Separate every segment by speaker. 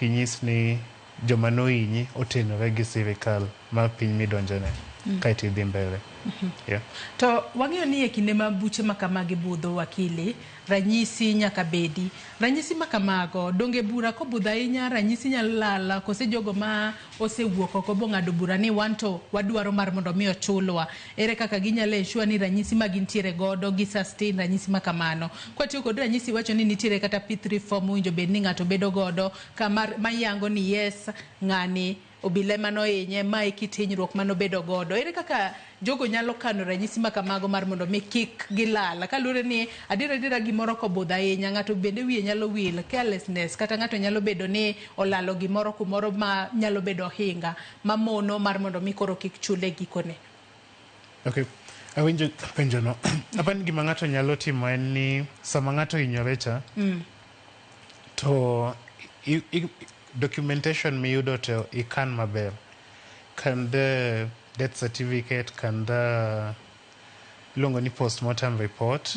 Speaker 1: Inyis ni joma nohinyi otenore gi sirikal mar piny midonjone kaeto idhi mbele. Yeah.
Speaker 2: To wang'eyo ni e kinde ma buche ma kamagi budho wakili, ranyisi nyaka bedi. Ranyisi ma kamago, donge bura kobudho ahinya ranyisi nyalo lal kose jogo ma osewuok oko bong'ado bura ni wan to wadwaro mar mondo mi ochulwa. Ere kaka ginyalo ensure ni ranyisi ma gintiere godo gi sustain ranyisi ma kamano. Kwatiyo kod ranyisi wacho ni nitiere kata P3 form mowinjo bed ni ng'ato bedo godo kama mayango ni yes ng'ani obila ema nohinye, ma e kit hinyruok manobedo godo. Ere kaka jogo nyalo kano ranyisi ma kamago mar mondo mi kik gilal? Kaluwore ni adier adiera gimoro kobudho ahinya, ng'ato bende wiye nyalo wil, carelessness, kata ng'ato nyalo bedo ni olalo gimoro kumoro ma nyalo bedo ohinga mamono mar mondo mi koro kik chule gikone.
Speaker 1: Okay. Awinjo penjono. Apani ni gima ng'ato nyalo timo en ni sama ng'ato ohinyore cha, to documentation miyudo to ikan maber. Kan the death certificate, kan the iluongo ni postmortem report,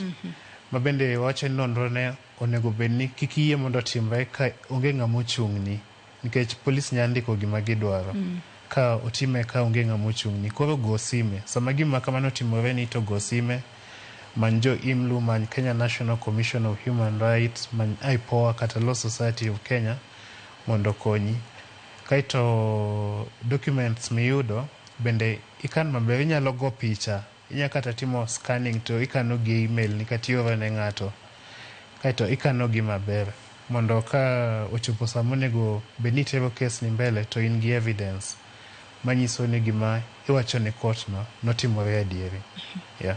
Speaker 1: ma bende wacho ni nonro ne onego bed ni kik iyie mondo otimre ka onge ng'ama ochung'ni nikech polis nyalo ndiko gima gidwaro ka otime ka onge ng'ama ochung'ni. Koro go sime sama gima kamano otimore ni to go sime many jo IMLU, many Kenya National Commission of Human Rights, many IPOA kata Law Society of Kenya mondo okonyi. Kaeto documents miyudo bende ikan maber, inyalo go picha, inyalo kata timo scanning to ikano gi e email ni kata ioro ne ng'ato. Kaeto ikano gi maber mondo ka ochopo sama onego bed ni itero kes ni mbele to in gi evidence manyiso ni gima iwacho ne court no notimore adieri. Yeah.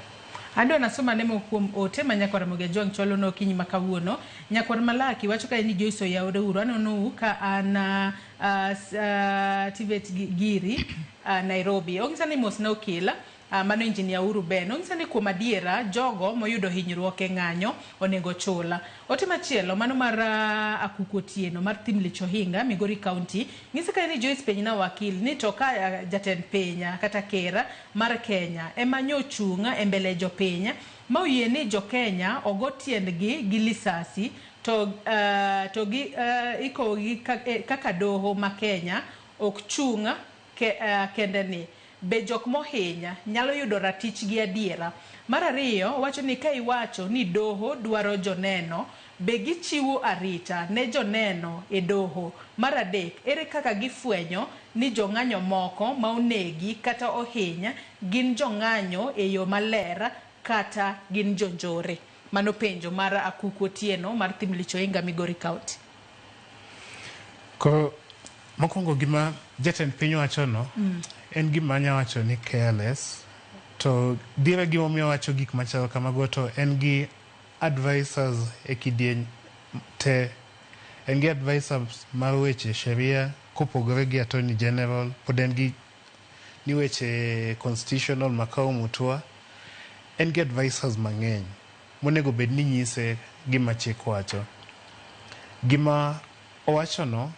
Speaker 2: Adwa nasoma ne moko kuom ote ma nyakwar Ramogi Ajwang' chwalo no okinyi ma kawuono. Nyakwar Malaki wacho kae ni Joyce oyawre uru anonou ka an Tivet Giri Nairobi. Onyisa ni mos na okil mano engineer Uhuru Ben. Onyisa ni kuom adiera jogo moyudo hinyruok e ng'anyo onego chul. Ote machielo mano mar Akuku Otieno mar Thimlich Ohinga Migori County nyisa kae ni Joyce penjna wakil ni to ka jatend piny kata ker mar Kenya ema nyochung' e mbele jopiny ma oyie ni jo Kenya ogo tiendgi gi lisasi to gi ikowogi kaka doho ma Kenya ok chung' kende ni be jok mohiny nyalo yudo ratichgi adiera. Mar ariyo wacho ni ka iwacho ni doho dwaro joneno be gichiwo arita ne joneno e doho. Mar adek ere kaka gifwenyo ni jong'anyo moko ma onegi kata ohiny gin jong'anyo e yo maler kata gin jonjore. Mano penjo mar Akuku Otieno mar Thimlich Ohinga Migori County.
Speaker 1: Koro mokwongo gima jatend piny wacho no en gima anya wacho ni careless to dire gimomiyo owacho gik machalo kamago to en gi advisors e kidieny te. En gi advisors mar weche sheria kopogore gi attorney general pod en gi ni weche constitutional Makau Mutua en gi advisors mang'eny monego bed ni nyise gima chik wacho. Gima owacho no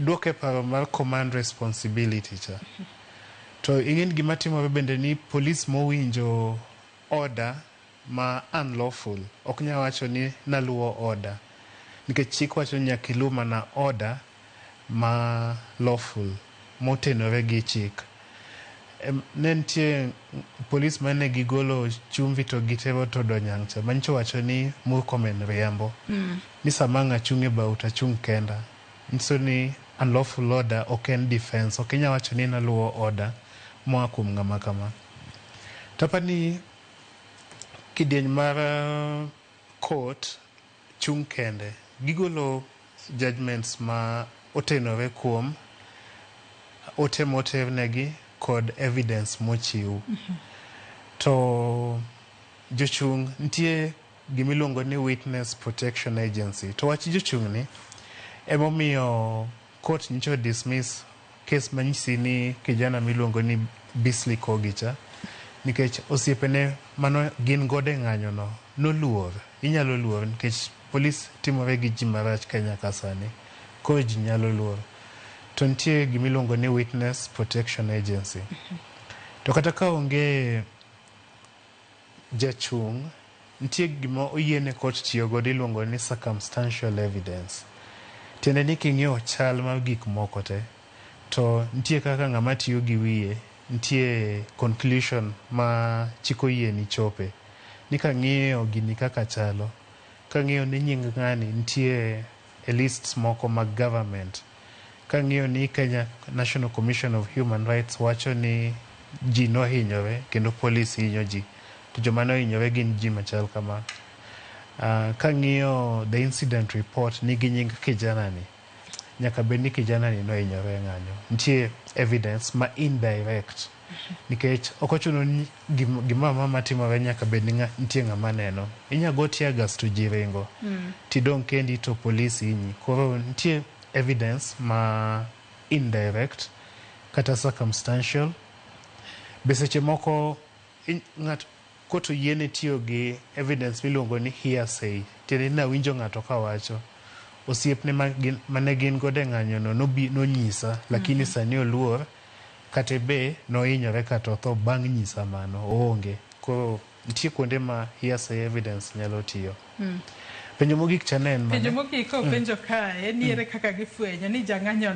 Speaker 1: duoke paro mar command responsibility cha. To ing'e ni gima timore bende ni police mowinjo order ma unlawful ok nyal wacho ni naluwo order nikech chik wacho ni nyaka iluw mana order ma lawful motenore gi chik. Ne nitie polis mane gigolo chumvi to gitero Todonyang' cha manyicho wacho ni Murkomen riambo. Ni sama ang' achung' e bau to achung' kenda. Nyiso ni unlawful order ok en defense. Ok inyal wacho ni naluwo order moa kuom ng'ama kama. To aparo ni kidieny mar court chung' kende. Gigolo judgments ma otenore kuom ote moternegi kod evidence mochiw. To jochung' nitie gimiluongo ni Witness Protection Agency. To wach jochung' ni emomiyo court nyocha dismiss case manyisi ni kijana miluongo ni Beasley Kogi cha nikech osiepene mano gin godo e ng'anyo no noluor. Inyalo luor nikech polis timore gi ji marach Kenya ka sani. Koro ji nyalo luor. To nitie gimiluongo ni Witness Protection Agency. To kata ka onge jachung', nitie gima oyiene court tiyo godo iluongo ni circumstantial evidence. Tiende ni king'iyo chal mar gik moko te, to nitie kaka ng'ama tiyo gi wiye, nitie conclusion ma chik oyieni chope. Ni kang'iyo gini kaka chalo, kang'iyo ni nying ng'ani nitie e lists moko mag government, kang'iyo ni Kenya National Commission of Human Rights wacho ni ji nohinyore kendo polis hinyo ji, to joma nohinyore gin ji machal kama. Kang'iyo the incident report nigi nying kijana ni, nyaka bed ni kijana ni nohinyore e ng'anyo. Nitie evidence ma indirect nikech ok ochuno ni gimoro amora matimore nyaka bed ni nitie ng'ama neno. Inya go tear gas to ji ringo, tidong' kendi to polis hinyi. Koro nitie evidence ma indirect kata circumstantial. Be seche moko ng'at court oyiene tiyo gi evidence miluongo ni hearsay. Tiende ni nawinjo ng'ato kawacho. Osiepne mane gin godo e ng'anyo no nonyisa, lakini sani oluor kata be nohinyore kata otho bang' nyisa mano, oonge. Koro nitie kuonde ma hearsay evidence nyalo tiyo. Penjo mogik cha ne en mane?
Speaker 2: Penjo mogik kopenjo kae ni ere kaka gifwenyo ni jang'anyo